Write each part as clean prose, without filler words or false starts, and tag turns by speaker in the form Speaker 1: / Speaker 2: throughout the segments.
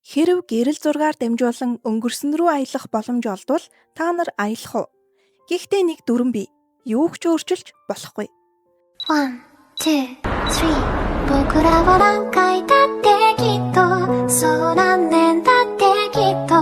Speaker 1: Хэрэв гэрэл зургаар дамжуулан өнгөрсөн рүү аялах боломж олдвол та нар аялах уу? Гэхдээ нэг дүрэм бий. Юу ч өөрчилж болохгүй.
Speaker 2: One, two, three. 僕らは何回だってきっとそう何年だってきっと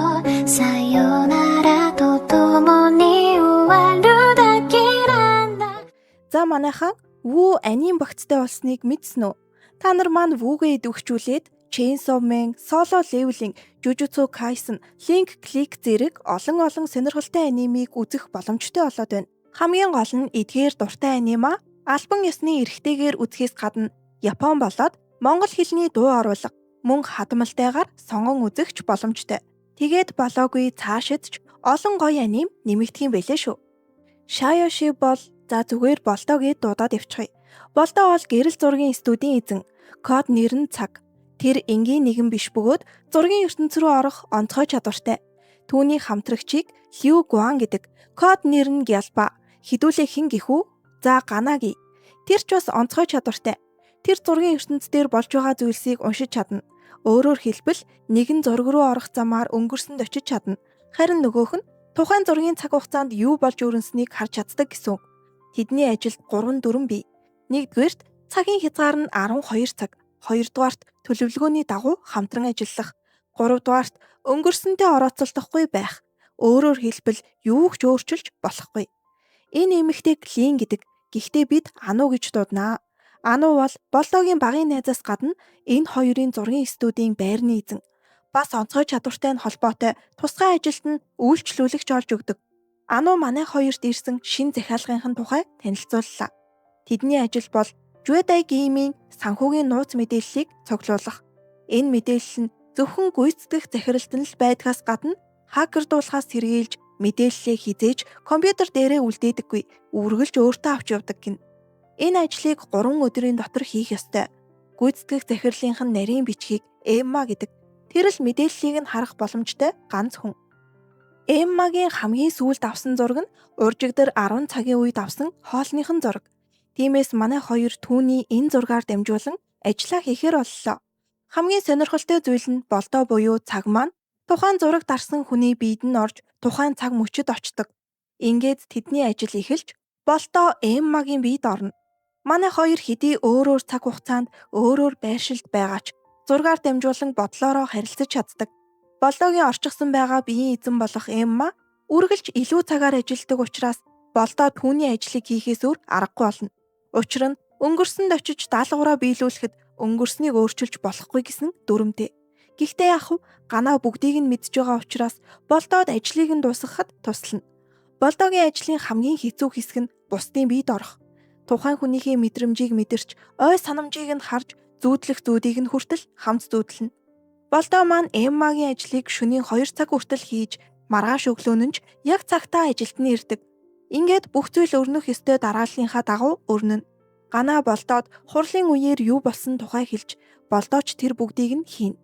Speaker 2: さよならと共に終わるだけなんだ。
Speaker 1: За, манайхан Вүү анимэ багцтай болсныг мэдсэн үү? Та нар маань Вүүгээ идэвхжүүлээд Chainsaw Man, Solo Leveling, Jujutsu Kaisen, Link Click зэрэг олон олон сонирхолтой анимыг үзэх боломжтой болоод байна. Хамгийн гол нь эдгээр дуртай аниме албан ёсны эрхтэйгээр үзэхээс гадна Япон болоод монгол хэлний дуу оруулга мөн хадмалтайгаар сонгон үзэх ч боломжтой. Тэгээд болоогүй, цаашид ч олон гоё аниме нэмэгдэх юм байлээ шүү. Шайоши бол, за, зүгээр Болдоо гээд дуудаад явчихъя. Болдоо бол гэрэл зургийн студийн эзэн. Код нэр нь Цаг. Тэр энгийн нэгэн биш бөгөөд зургийн ертөнц рүү орох онцгой чадвартай. Түүний хамтрагчийг Лю Гуан гэдэг. Код нэр нь Гялба. Хэдүүлээ хэн гэх үү? За, Ганаа гэе. Тэр ч бас онцгой чадвартай. Тэр зургийн ертөнц дээр болж байгаа зүйлсийг уншиж чадна. Өөрөөр хэлбэл, нэг нь зураг руу орох замаар өнгөрсөнд очиж чадна. Харин нөгөөх нь тухайн зургийн цаг хугацаанд юу болж өрнөснийг харж чаддаг гэсэн үг. Тэдний ажилд 3 дүрэм бий. Нэгдүгээрт, цагийн хязгаар нь 12 цаг. Хоёрдугаарт, төлөвлөгөөний дагуу хамтран ажиллах. Гуравдугаарт, өнгөрсөнтэй орооцолдохгүй байх. Өөрөөр хэлбэл, юу ч өөрчилж болохгүй. Энэ эмэгтэйг Лин гэдэг. Гэхдээ бид Ану гэж дуудана. Ану бол Болдоогийн багын найзаас гадна энэ хоёрын зургийн студийн байрны эзэн. Бас онцгой чадвартай нь холбоотой тусгай ажилд нь үйлчлүүлэгч олж өгдөг. Ану манай хоёрт ирсэн шинэ захиалгынхын тухай танилцууллаа. Тэдний ажил бол Jedi Game-ийн санхүүгийн нууц мэдээллийг цуглуулах. Энэ мэдээлэл нь зөвхөн гүйцэтгэх захиралд нь л байдгаас гадна хакердуулахаас сэргийлж мэдээллээ хэзээ ч компьютер дээрээ үлдээдэггүй, үргэлж өөртөө авч явдаг гэнэ. Энэ ажлыг 3 өдрийн дотор хийх ёстой. Гүйцэтгэх захирлынх нь нарийн бичгийг Эмма гэдэг. Тэр л мэдээллийг нь харах боломжтой ганц хүн. Эммагийн хамгийн сүүлд авсан зураг нь уржигдар 10 цагийн үед авсан хоолных нь зураг. Тиймээс манай хоёр түүний энэ зургаар дамжуулан ажлаа хийхээр боллоо. Хамгийн сонирхолтой зүйл нь Болдоо буюу Цаг маань тухайн зураг дарсан хүний биед нь орж тухайн цаг мөчид очдог. Ингээд тэдний ажил эхэлж, Болдоо Эммагийн биед орно. Манай хоёр хэдий өөр өөр цаг хугацаанд, өөр өөр байршилд байгаа ч зургаар дамжуулан бодлоороо харилцаж чаддаг. Болдоогийн орчихсон байгаа биеийн эзэн болох Эмма үргэлж илүү цагаар ажилладаг учраас Болдоо түүний ажлыг хийхээс өөр аргагүй болно. Учир нь өнгөрсөнд очиж даалгавраа биелүүлэхэд өнгөрснийг өөрчилж болохгүй гэсэн дүрэмтэй. Гэхдээ яах вэ? Ганаа бүгдийг нь мэдж байгаа учраас Болдоод ажлыг нь дуусгахад туслана. Болдоогийн ажлын хамгийн хэцүү хэсэг нь бусдын биед орох. Тухайн хүнийхээ мэдрэмжийг мэдэрч, ой санамжийг нь харж, зүүдлэх зүүдийг нь хүртэл хамт зүүдлэнэ. Болдоо маань Эммагийн ажлыг шөнийн 2 цаг хүртэл хийж, маргааш өглөө нь ч яг цагтаа ажилд нь ирдэг. Ингээд бүх зүйл өрнөх ёстой дарааллынхаа дагуу өрнөнө. Ганаа Болдоод хурлын үеэр юу болсон тухай хэлж, Болдоо ч тэр бүгдийг нь хийнэ.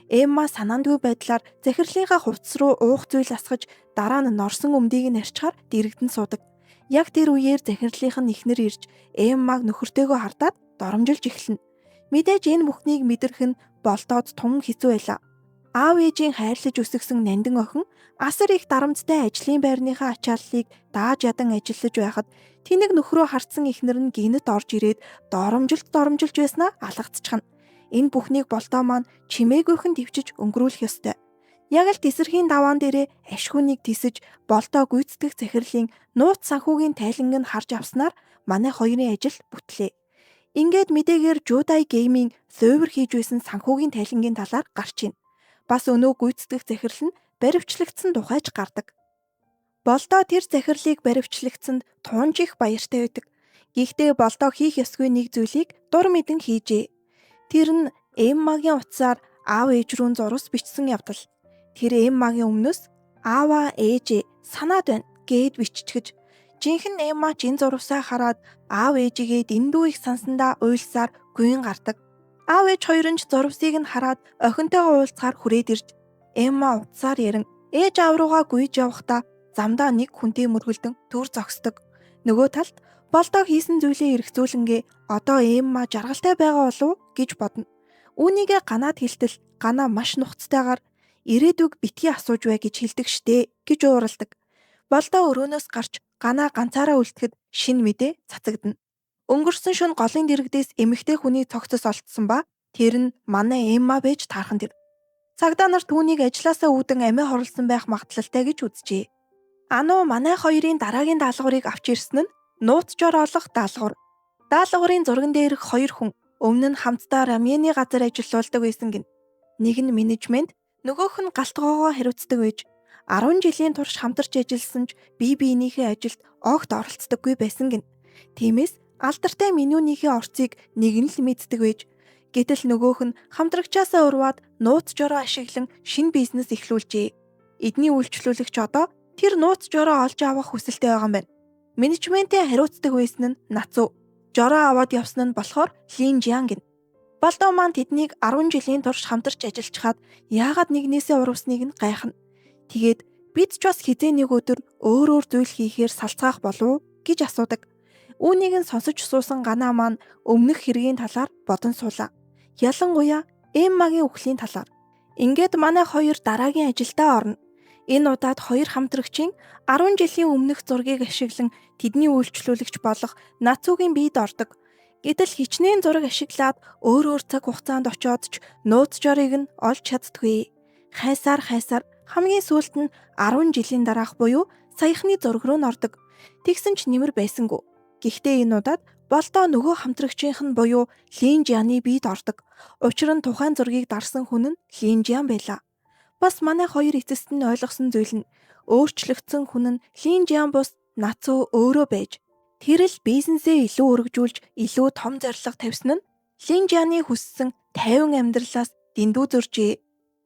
Speaker 1: Эмма санаандгүй байдлаар захирлынхаа хувцас руу уух зүйл асгаж, дараа нь норсон өмдийг нь арчихаар дэргэдэн суудаг. Яг тэр үеэр захирлынх нь эхнэр ирж, Эммаг нөхөртэйгөө хардаад доромжилж эхэлнэ. Мэдээж энэ бүхнийг мэдэрх нь Болдоод тун хэцүү байлаа. Аав ээжийн хайрлаж өсгөсөн нандин охин асар их дарамттай ажлын байрныхаа ачааллыг дааж ядан ажиллаж байхад тэнэг нөхрөө хардсан эхнэр нь гэнэт орж ирээд доромжилт доромжилж байснаа алгацчихна. Энэ бүхнийг Болдоо маань чимээгүйхэн дэвчиж өнгөрүүлэх ёстой. Яг л тесэрхийн даваан дээрээ ашгүйнийг тисэж, Болдоо гүйцэтгэх захирлын нууц санхүүгийн тайланг нь харж авснаар манай хоёрын ажил бүтлээ. Ингээд мэдээгээр Judai Gaming сервер хийж байсан санхүүгийн тайлангийн талаар гарч ийн. Бас өнөө гүйцэтгэх захирал нь баривчлагдсан тухай ч гардаг. Болдоо тэр захирлыг баривчлагдсанд тунж их баяртай байдаг. Гэхдээ Болдоо хийх ёсгүй нэг зүйлийг дур мэдэн хийжээ. Тэр нь Эммагийн утсаар аав ээж рүү зурвас бичсэн явдал. Тэр Эммагийн өмнөөс "Ааваа, ээжээ, санаад байна" гээд биччихэж, жинхэнэ Эмма ч энэ зурвасаа хараад аав ээжигээ дэндүү их сансандаа уйлсаар гуйн гардаг. Аав ээж хоёр нь ч зурвасыг нь хараад охинтойгоо уулзахаар хүрээд ирж, Эмма утсаар ярин ээж аав руугаа гүйж явахдаа замдаа нэг хүнтэй мөргөлдөн түр зогсдог. Нөгөө талд Болдоо хийсэн зүйлээ эргцүүлэнгээ одоо Эмма жаргалтай байгаа болов уу гэж бодно. Үүнийгээ Ганаад хэлтэл Ганаа маш нухацтайгаар Ирээдүйг битгий асууж бай гэж хэлдэг штэ гэж ууралдаг. Болдоо өрөөнөөс гарч Ганаа ганцаараа үлдэхэд шинэ мэдээ цацагдана. Өнгөрсөн шөнө голын дэргэдээс эмэгтэй хүний цогцос олдсон ба тэр нь манай Эмма байж таархан тэр. Цагдаа нар түүнийг ажлаасаа үүдэн амиа хорлосон байх магадлалтай гэж үзжээ. Ану манай хоёрын дараагийн даалгаврыг авч ирсэн нь нууц жор олох даалгавар. Даалгаврын зурган дээрх хоёр хүн өмнө нь хамтдаа рамьены газар ажиллаулдаг байсан гин. Нэг нь менежмент, нөгөөх нь галт гоогоо хариуцдаг байж 10 жилийн турш хамтарч ажилласан ч бие биенийхээ ажилд огт оролцдоггүй байсан гин. Тиймээс алдартай менюнийхээ орцыг нэг нь л мэддэг байж гэтэл нөгөөх нь хамтрагчаасаа урваад нууц жороо ашиглан шинэ бизнес эхлүүлжээ. Эдний үйлчлүүлэгч одоо тэр нууц жороо олж авах хүсэлтэй байгаа юм байна. Менежментээ хариуцдаг байсан нь Нацу. Жороо аваад явсан нь болохоор Лин Жиан гин. Болдоо маань тэднийг 10 жилийн турш хамтарч ажиллажхаад яагаад нэгнээсээ урвсныг нь гайхна. Тэгээд бид ч бас хэзээ нэг өдөр өөр өөр зүйл хийхээр салцгаах болов уу гэж асуудаг. Үүнийг нь сонсож суусан Ганаа маань өмнөх хэргийн талаар бодон суулаа. Ялангуяа Эммагийн үхлийн талаар. Ингээд манай хоёр дараагийн ажилдаа орно. Энэ удаад хоёр хамтрагчийн 10 жилийн өмнөх зургийг ашиглан тэдний үйлчлүүлэгч болох Нацугийн биед ордог. Гэтэл хичнээн зураг ашиглаад өөр өөр цаг хугацаанд очиод ч нууц жорыг нь олж чаддаггүй. Хайсаар хайсаар хамгийн сүүлд нь 10 жилийн дараах буюу саяхны зураг руу н ордог. Тэгсэн ч нэмэр байсангүй. Гэхдээ энэ удаад Болдоо нөгөө хамтрагчийнх нь буюу Лин Жианы биед ордог. Учир нь тухайн зургийг дарсан хүн нь Лин Жиан байлаа. Бас манай хоёр эцэст нь ойлгосон зүйл нь өөрчлөгдсөн хүн нь Лин Жиан бус Нацу өөрөө байж тэр л бизнесээ илүү өргөжүүлж илүү том зорилго тавьсан нь Лин Жианы хүссэн тайван амьдралаас дэндүү зөржээ.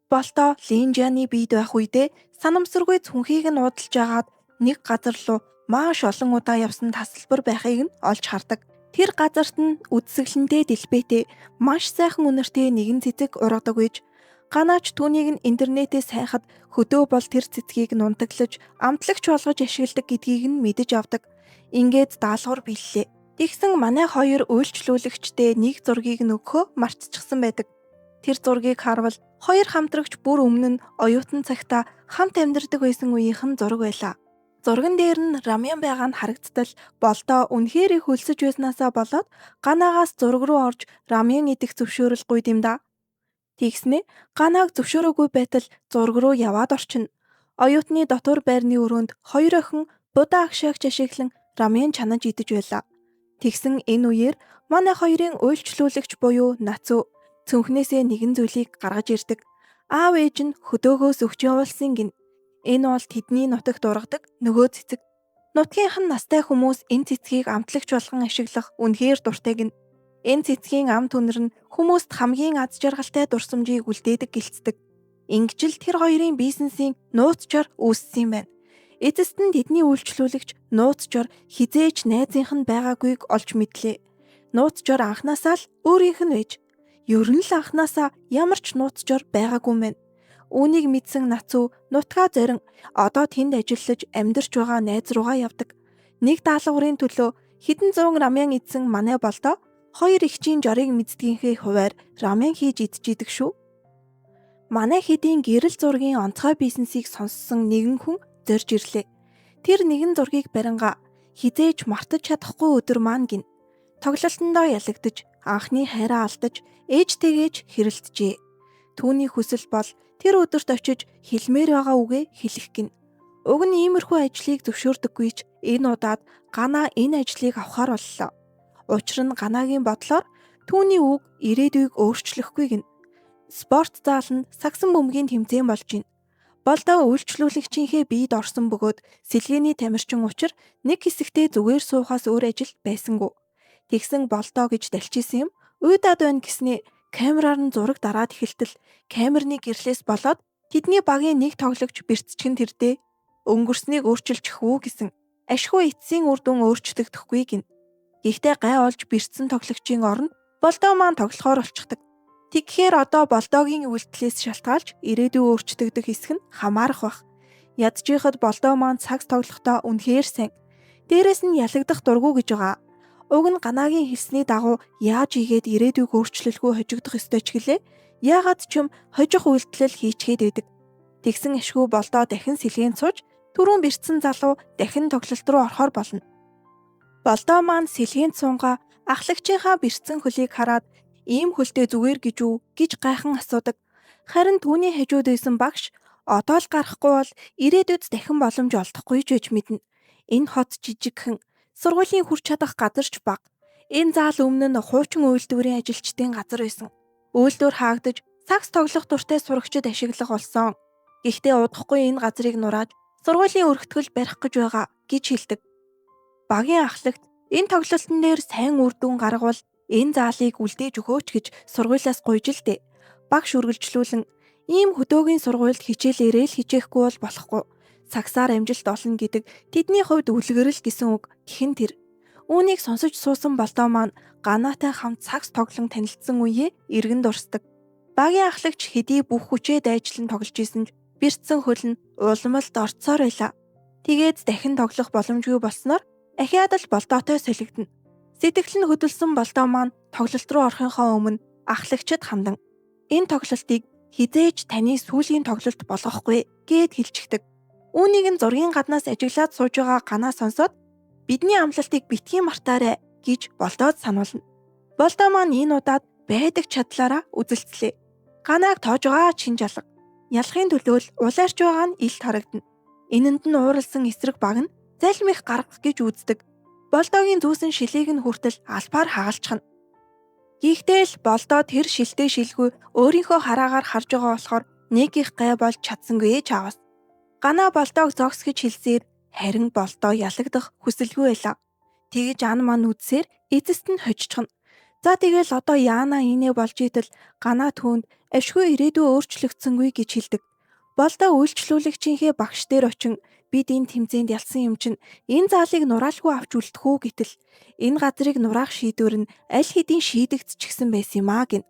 Speaker 1: Болдоо Лин Жианы биед байх үедээ санамсаргүй цүнхийг нь уудалж агаад нэг газар руу маш олон удаа явсан тасалбар байхыг нь олж хардаг. Тэр газарт нь үдсгэлэнтэй дэлбэтэй маш сайхан үнэртэй нэгэн цэцэг ургадаг гэж Ганаач түүнийг нь интернетээс хайхад хөдөө бол тэр цэцгийг нунтаглаж амтлагч болгож ашигладаг гэдгийг нь мэдэж авдаг. Ингээд даалгавар биеллээ. Тэгсэн манай хоёр үйлчлүүлэгчдээ нэг зургийг нь өгөхөө мартчихсан байдаг. Тэр зургийг харвал хоёр хамтрагч бүр өмнө нь оюутан цагтаа хамт амьдардаг байсан үеийнх нь зураг байлаа. Зурган дээр нь рамян байгаа нь харагдтал Болдоо үнэхээр их хөлсөж байснаасаа болоод Ганаагаас зураг руу орж рамян идэх зөвшөөрөл гуйд юм да. Тэгснээ Ганааг зөвшөөрөөгүй байтал зураг руу яваад орчино. Оюутны дотор байрны өрөөнд хоёр охин будаа агшаагч ашиглан рамян чанаж идэж байлаа. Тэгсэн энэ үеэр манай хоёрын уйлчлуулагч буюу Нацу цүнхнээсээ нэгэн зүйлийг гаргаж ирдэг. Аав ээж нь хөдөөгөөс өгч явуулсан гин. Энэ бол тэдний нутагт ургадаг нөгөө цэцэг. Нутгийнх нь настай хүмүүс энэ цэцгийг амтлагч болгон ашиглах үнэхээр дуртай гин. Энэ цэцгийн ам түнэр нь хүмүүст хамгийн аз жаргалтай дурсамжийг үлдээдэг гэлцдэг. Ингэж л тэр хоёрын бизнесийн нууцчор үүссэн юм байна. Эцэст нь тэдний үйлчлүүлэгч нууцчор хизээч найзынх нь байгаагүйг олж мэдлээ. Нууцчор анханасаа л өөрийнх нь байж. Ер нь л анханасаа ямар ч нууцчор байгаагүй юм байна. Үүнийг мэдсэн Нацу нутгаа зорин одоо тэнд ажиллаж амьдарч байгаа найз руугаа явдаг. Нэг даалгаврын төлөө хэдэн зуун рамян идсэн манай Болдоо хоёр эгчийн жорыг мэддгийнхээ хувиар рамян хийж идчихийдэг шүү. Манай хэдийн гэрэл зургийн онцгой бизнесийг сонссон нэгэн хүн зорж ирлээ. Тэр нэгэн зургийг барингаа хизээж мартаж чадахгүй өдөр маань гин. Тоглолтондоо ялагдаж, анхны хайраа алдаж, ээжтэйгээч хэрэлджээ. Түүний хүсэл бол тэр өдөрт очиж хэлмээр байгаа үгээ хэлэх гин. Уг нь иймэрхүү ажлыг зөвшөөрдөггүй ч энэ удаад Ганаа энэ ажлыг авахар боллоо. Учир нь Ганагийн бодлоор түүний үг ирээдүйг өөрчлөхгүй гин. Спорт зааланд сагсан бөмбөгийн тэмцээн болж байна. Болдоо үйлчлүүлэгчийнхээ биед орсон бөгөөд сэлгээний тамирчин учир нэг хэсэгтээ зүгээр суухаас өөр ажил байсангүй. Тэгсэн Болдоо гэж далчилсан юм. Уйдаад байна гэснээ камераар нь зураг дараад эхэлтэл камерны гэрлээс болоод тэдний багийн нэг тоглогч бэртчгэн тэрдээ өнгөрснийг өөрчилчих үү гэсэн. Ашгүй эцсийн үр дүн өөрчлөгдөхгүй гин. Гэхдээ гай олж бэртсэн тоглогчийн оронд Болдоо маань тоглохоор болчихдог. Тэгэхээр одоо Болдоогийн үйлдэлээс шалтгаалж ирээдүй өөрчлөгдөх хэсэг нь хамаарах бах. Ядчихад Болдоо маань цагс тоглохдоо үнэхээр сайн. Дээрээс нь ялагдах дургу гэж байгаа. Уг нь Ганагийн хэлсний дагуу яаж ийгээд ирээдүйг өөрчлөлгүй хожигдох ёстой ч гэлээ. Яагаад ч юм хожих үйлдэл хийчгээд байдаг. Тэгсэн ашгүй Болдоо дахин сэлгээнд сууж түрүүн бэртсэн залуу дахин тоглолт руу орохоор болно. Болдоо маань сэлгээнд сунгаа ахлагчийнхаа бэртсэн хөлийг хараад ийм хөлтэй зүгээр гэж үү гэж гайхан асуудаг. Харин түүний хажууд байсан багш одоо л гарахгүй бол ирээдүйд дахин боломж олдохгүй ч гэж мэднэ. Энэ хот жижигхэн, сургуулийн хүрч чадах газар ч бага. Энэ заал өмнө нь хуучин үйлдвэрийн ажилчдын газар байсан. Үйлдвэр хаагдаж сагс тоглох дуртай сурагчид ашиглах болсон. Гэхдээ удахгүй энэ газрыг нурааж сургуулийн өргөтгөл барих гэж байгаа гэж хэлдэг. Багийн ахлагт энэ тоглолтын дээр сайн үр дүн гаргавал энэ заалыг үлдээж өгөөч гэж сургуулиас гуйж л дээ. Багш үргэлжлүүлэн ийм хөдөөгийн сургуульд хичээлээрээ л хичээхгүй бол болохгүй. Сагсаар амжилт олно гэдэг тэдний хувьд үлгэрэл гэсэн үг гэх нь тэр. Үүнийг сонсож суусан Болдоо маань Ганаатай хамт сагс тоглон танилцсан үеэ эргэн дурсдаг. Багийн ахлагч хэдий бүх хүчээ дайчлан тоглож исэн ч бэртсэн хөл нь улам л дорцсоор байлаа. Тэгээд дахин тоглох боломжгүй болсноор ахиад л Болдоотой солигдоно. Сэтгэл нь хөдөлсөн Болдоо маань тоглолт руу орохынхоо өмнө ахлагчид хандан энэ тоглолтыг хэзээ ч таны сүүлийн тоглолт болгохгүй гээд хэлчихдэг. Үүнийг нь зургийн гаднаас ажиглаад сууж байгаа Ганаа сонсоод бидний амлалтыг битгий мартаарай гэж Болдоод сануулна. Болдоо маань энэ удаад байдаг чадлаараа үзэлцлээ. Ганааг тоож байгаа чин жалга. Ялахын төлөө л улайрч байгаа нь илт харагдана. Энэнд нь ууралсан эсрэг баг нь залим их гаргах гэж үздэг. Болдоогийн зүүсэн шилийг нь хүртэл албаар хагалчихна. Гэхдээ л Болдоо тэр шилтэй шилгүй өөрийнхөө хараагаар харж байгаа болохоор нэг их гай болж чадсангүй чаавас. Ганаа Болдоог зогс гэж хэлсээр харин Болдоо ялагдах хүсэлгүй байлаа. Тэгэж ан ман үзсээр эцэст нь хожчихно. За тэгэл одоо яана инээ болж итэл Ганаа түүнд ашгүй ирээдүй өөрчлөгдсөнгүй гэж хэлдэг. Болдоо үйлчлүүлэгчийнхээ багш дээр очин бид энэ тэмцээнд ялсан юм чинь энэ заалыг нураалгүй авч үлдэх үү гэтэл энэ газрыг нураах шийдвэр нь аль хэдийн шийдэгдчихсэн байсан юм аа гин.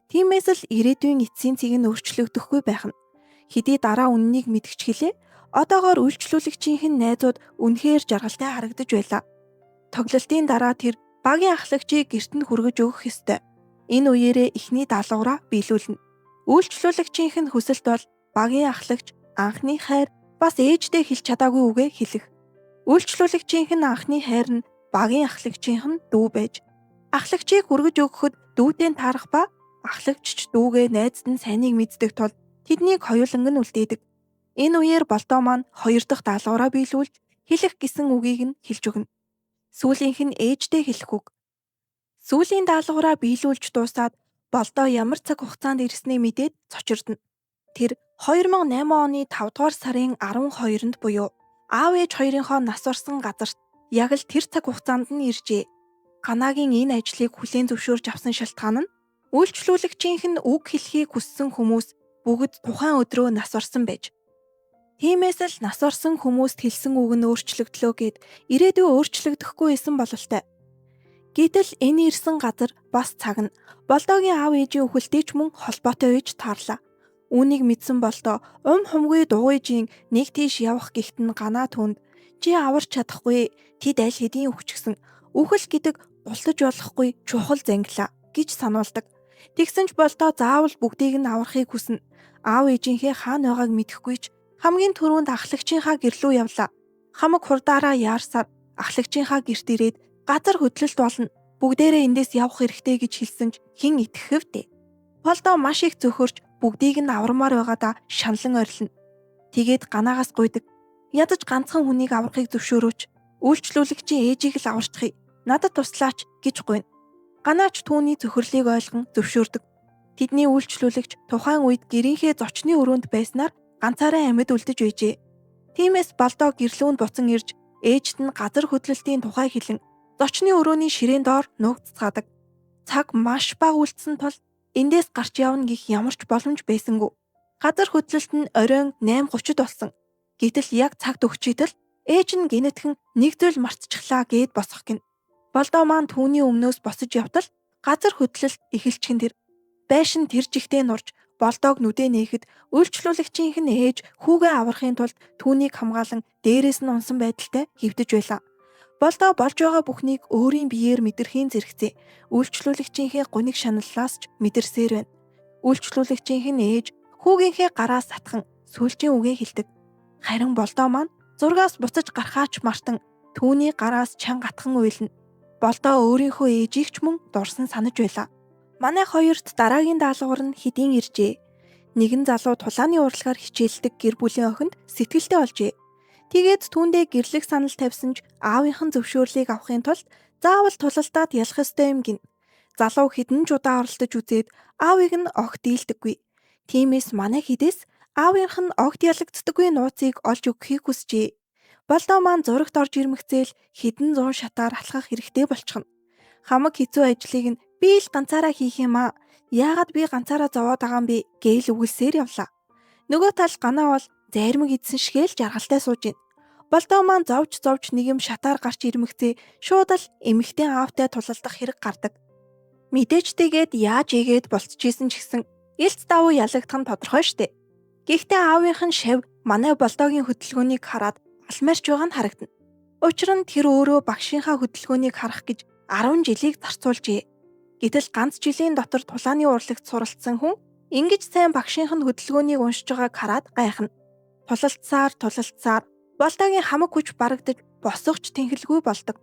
Speaker 1: Тиймээс л ирээдүйн эцсийн цэг нь өөрчлөгдөхгүй байх нь. Хэдий дараа үннийг мэдгч хэлээ одоогоор үйлчлүүлэгчийнх нь найзууд үнэхээр жаргалтай харагдаж байлаа. Тоглолтын дараа тэр багийн ахлагчийг гэрт нь хүргэж өгөх ёстой. Энэ үеэрээ эхний даалгавраа биелүүлнэ. Үйлчлүүлэгчийнх нь хүсэлт бол багийн ахлагч анхны хайр бас ээждээ хэлж чадаагүй үгээ хэлэх. Үйлчлүүлэгчийнх нь анхны хайр нь багийн ахлагчийнх нь дүү байж ахлагчийг хүргэж өгөхөд дүүтэй нь таарах ба ахлагч ч дүүгээ найзад нь сайныг мэддэг тул тэднийг хоёуланг нь үлдээдэг. Энэ үеэр Болдоо маань хоёр дахь даалгавраа биелүүлж хэлэх гэсэн үгийг нь хэлж өгнө. Сүүлийнх нь ээждээ хэлэх үг. Сүүлийн даалгавраа биелүүлж дуусаад Болдоо ямар цаг хугацаанд ирснээ мэдээд цочирдно. Тэр 2008 оны 5 дугаар сарын 12-нд буюу аав ээж хоёрынхоо нас барсан газарт яг л тэр цаг хугацаанд нь иржээ. Ганагийн энэ ажлыг хүлээн зөвшөөрч авсан шалтгаан нь үйлчлүүлэгчийнх нь үг хэлхийг хүссэн хүмүүс бүгд тухайн өдрөө нас барсан байж. Тиймээс л нас барсан хүмүүст хэлсэн үг нь өөрчлөгдлөө гэд ирээдүй өөрчлөгдөхгүй байсан бололтой. Гэтэл энэ ирсэн газар бас цаг нь Болдоогийн аав ээжийн үхэлтэй ч мөн холбоотой байж таарлаа. Үүнийг мэдсэн Болдоо ум хумгүй дугуйжийн нэг тийш явах гихт нь Ганаа түнд чи аварч чадахгүй тэд аль хэдийн үхчихсэн үхэл гэдэг бултаж болохгүй чухал зангилаа гэж сануулдаг. Тэгсэн ч Болдоо заавал бүгдийг нь аврахыг хүснэ. Аав ээжийнхээ хаана байгааг мэдэхгүй ч хамгийн түрүүнд ахлагчийнхаа гэр лүү явлаа. Хамаг хурдаараа яарсаар ахлагчийнхаа гэрт ирээд газар хөдлөлт болно. Бүгдээрээ эндээс явах хэрэгтэй гэж хэлсэн ч хэн итгэх вэ? Болдоо маш их зөхөрч бүгдийг нь авармаар байгаадаа шаналн орилно. Тэгээд Ганаагаас гуйдаг. Ядаж ганцхан хүнийг аврахыг зөвшөөрөөч. Үйлчлүүлэгчийн ээжийг л аварчихъя. Надад туслаач гэж гуйна. Ганаач түүний зөхөрлийг ойлгон зөвшөөрдөг. Тэдний үйлчлүүлэгч тухайн үед гэрийнхээ зочны өрөөнд байснаар ганцаараа амьд үлдэж байжээ. Тиймээс Болдоо гэрлүүнд буцан ирж ээжд нь газар хөдлөлтийн тухай хэлэн зочны өрөөний ширээн доор нуугдцгаадаг. Цаг маш бага үлдсэн тул эндээс гарч явна гэх ямар ч боломж байсангүй. Газар хөдлөлт нь оройн 8:30-д болсон. Гэтэл яг цаг төгчийтэл ээж нь гинэтхэн нэг зүйл мартчихлаа гээд босох гин. Болдоо маань түүний өмнөөс босож явтал газар хөдлөлт эхэлчихэн тэр. Байшин тэр жигтэй нурж Болдоог нүдэ нээхэд үйлчлүүлэгчийнх нь ээж хүүгээ аврахын тулд түүнийг хамгаалан дээрээс нь унсан байдалтай хэвтэж байлаа. Болдоо болж байгаа бүхнийг өөрийн биеэр мэдрэхийн зэрэгцээ үйлчлүүлэгчийнхээ гуниг шаналлаас ч мэдэрсээр байна. Үйлчлүүлэгчийнх нь ээж хүүгийнхээ гараас сатхан сүүлчийн үгээ хэлдэг. Харин Болдоо маань зургаас буцаж гарахаач мартан түүний гараас чанга гатхан уйлна. Болдоо өөрийнхөө ээжийг ч мөн дурсан санаж байлаа. Манай хоёрт дараагийн даалгавар нь хэдийн иржээ. Нэгэн залуу тулааны урлагаар хичээлдэг гэр бүлийн охинд сэтгэлтэй олжээ. Тэгээд түүндээ гэрлэх санал тавьсан ч аавынх нь зөвшөөрлийг авахын тулд заавал тулалдаад ялах ёстой юм гин. Залуу хэдэн ч удаа оролдож үзээд аавыг нь огт дийлдэггүй. Тиймээс манай хэдээс аавынх нь огт ялагддаггүй нууцыг олж өгөхийг хүсжээ. Болдоо маань зурагт орж ирмэгцээл хэдэн зуун шатаар алхах хэрэгтэй болчихно. Хамаг хэцүү ажлыг нь би л ганцаараа хийх юм аа. Яагаад би ганцаараа зовоод байгаа юм бэ гээл үгэлсээр явлаа. Нөгөө тал Ганаа бол зайрмаг идсэн шигээл жаргалтай сууж гин. Болдоо маань зовж зовж нэг юм шатаар гарч ирмэгцээ шууд л эмэгтэй аавтай тулалдах хэрэг гардаг. Мэдээж тэгээд яаж игээд болцчихсэн ч гэсэн илц давуу ялагдах нь тодорхой штэ. Гэхдээ аавынх нь шав манай Болдоогийн хөдөлгөөнийг хараад алмаарч байгаа нь харагдана. Учир нь тэр өөрөө багшийнхаа хөдөлгөөнийг харах гэж 10 жилийг зарцуулжээ. Гэтэл ганц жилийн дотор тулааны урлагт суралцсан хүн ингэж сайн багшийнх нь хөдөлгөөнийг уншиж байгааг хараад гайхна. Тулалдсаар тулалдсаар Болдоогийн хамаг хүч барагдаж босгоч тэнхэлгүй болдог.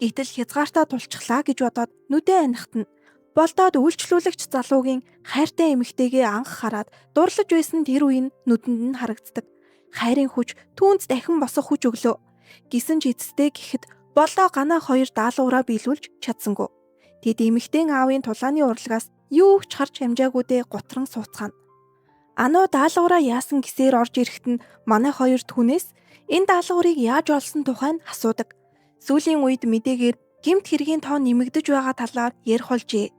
Speaker 1: Гэтэл хязгаартаа тулчихлаа гэж бодоод нүдэ анихт нь Болдоод үйлчлүүлэгч залуугийн хайртай эмэгтэйгээ анх хараад дурлаж байсан тэр үе нь нүдэнд нь харагддаг. Хайрын хүч түүнд дахин босох хүч өглөө. Гисэн ч эцэстээ гэхэд Болдоо Ганаа хоёр даалгавраа биелүүлж чадсангүй. Тэд эмэгтэйн аавын тулааны урлагаас юу ч харж амжаагүйдээ гутран сууцгаана. Ануу даалгавраа яасан гэсээр орж ирэхэд нь манай хоёр түүнээс энэ даалгаврыг яаж олсон тухай нь асуудаг. Сүүлийн үед мэдээгээр гэмт хэргийн тоо нэмэгдэж байгаа талаар ярих болжээ.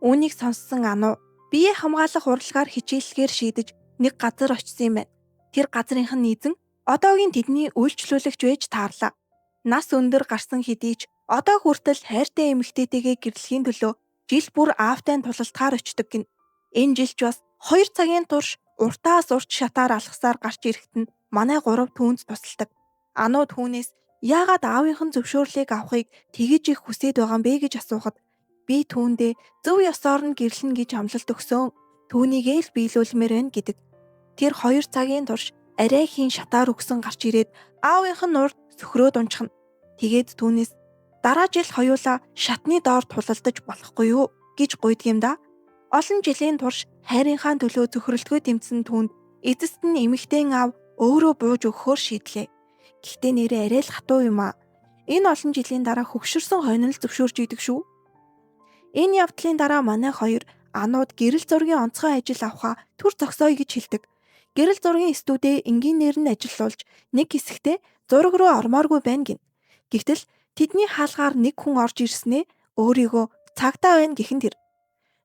Speaker 1: Үүнийг сонссон Ануу бие хамгаалах урлагаар хичээллэхээр шийдэж нэг газар очсон юм байна. Тэр газрынх нь эзэн одоогийн тэдний үйлчлүүлэгч байж таарлаа. Нас өндөр гарсан хэдий ч одоо хүртэл хайртай эмэгтэйтэйгээ гэрлэхийн төлөө жил бүр аавтай нь тулалдахаар очдог гин. Энэ жил ч бас 2 цагийн турш уртаас урт шатаар алхасаар гарч ирэхэд нь манай гурав түүнд тусалдаг. Ануу түүнээс яагаад аавынх нь зөвшөөрлийг авахыг тэгэж их хүсээд байгаа юм бэ гэж асуухад би түүндээ зөв ёсоор нь гэрлэнэ гэж амлалт өгсөн. Түүнийгээ л биелүүлмээр байна гэдэг. Тэр 2 цагийн турш арай хийн шатаар өгсөн гарч ирээд аавынх нь урд сөхрөөд унчихна. Тэгээд түүнээс дараа жил хоёулаа шатны доор тулалдаж болохгүй юу гэж гуйдаг юм да. Олон жилийн турш хайрынхаа төлөө зөхрөлтгөө тэмцсэн түүнд эцэст нь эмэгтэйн аав өөрөө бууж өгөхөөр шийдлээ. Гэхдээ нэрээ арай л хатуу юм аа. Энэ олон жилийн дараа хөгшөрсөн хойно л зөвшөөрч идэг шүү. Энэ явдлын дараа манай хоёр Анууд гэрэл зургийн онцгой ажил авахаа түр зогсооё гэж хэлдэг. Гэрэл зургийн студид энгийнээр нь ажиллуулж нэг хэсэгтээ зураг руу ормооргүй байна гин. Гэвтэл тэдний хаалгаар нэг хүн орж ирснээ өөрийгөө цагдаа байна гэх нь тэр.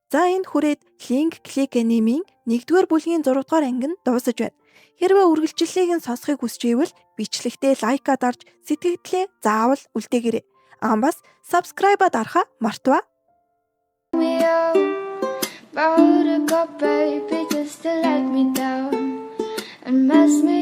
Speaker 1: За энэ хүрээд Link Click анимийн 1-р бүлгийн 6-р анги нь дуусаж байна. Хэрвээ үргэлжлэлийг нь сонсохыг хүсч ивэл бичлэгтээ like аа дарж сэтгэгдлээ заавал үлдээгээрэй. Аа бас subscribe-а дарахаа мартваа.
Speaker 3: Me up. Bought a cup, baby, just to let me down and mess me